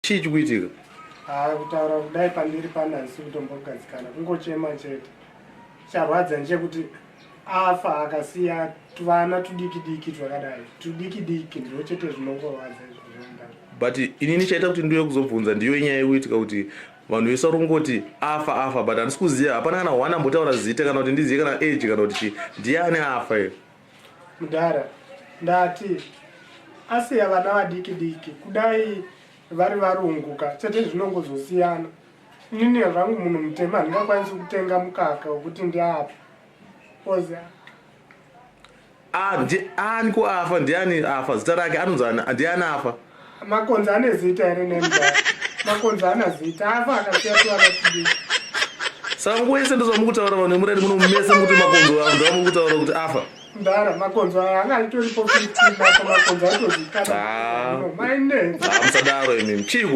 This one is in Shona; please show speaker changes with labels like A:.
A: Chii chikuitika?
B: Haa kutaura kudai pandiri pano handisi kutombogadzikana kungochema chete. Charwadza ndechekuti afa akasiya tuvana tudiki diki twakadai tudiki diki ndiro chete zvinongorwadza izvozvo mudhara.
A: But inini chaita kuti ndiuye kuzobvunza ndiyo inyaya yekuitika kuti vanhu vese vari kungoti afa afa but handisi kuziva hapana kana one ambotaura zita kana kuti ndizive kana age kana kuti chii ndiani afa iyo.
B: Mudhara ndati asiya vana vadiki diki kudai vari varungu ka chete zvinongozosiyana inini zvangu munhu mutema handingakwanisi kutenga mukaka wekuti ndiape oza
A: Ah, ndiani ko afa ndiani afa zita rake anonzi ndiani afa
B: makonzo ane zita here nemudhara makonzo ana zita afa akasiya tuvana tudiki
A: saka nguva yese ndozvamukutaura vanhu vemuraini muno mese mukuti makonzo avo ndovamukutaura kuti afa
B: Mdara makonzo aya anga achitoripo 15 apo makonzo aitozikanwa.
A: Ah.
B: Mainetsa.
A: Ah, musadaro imimi chiiko.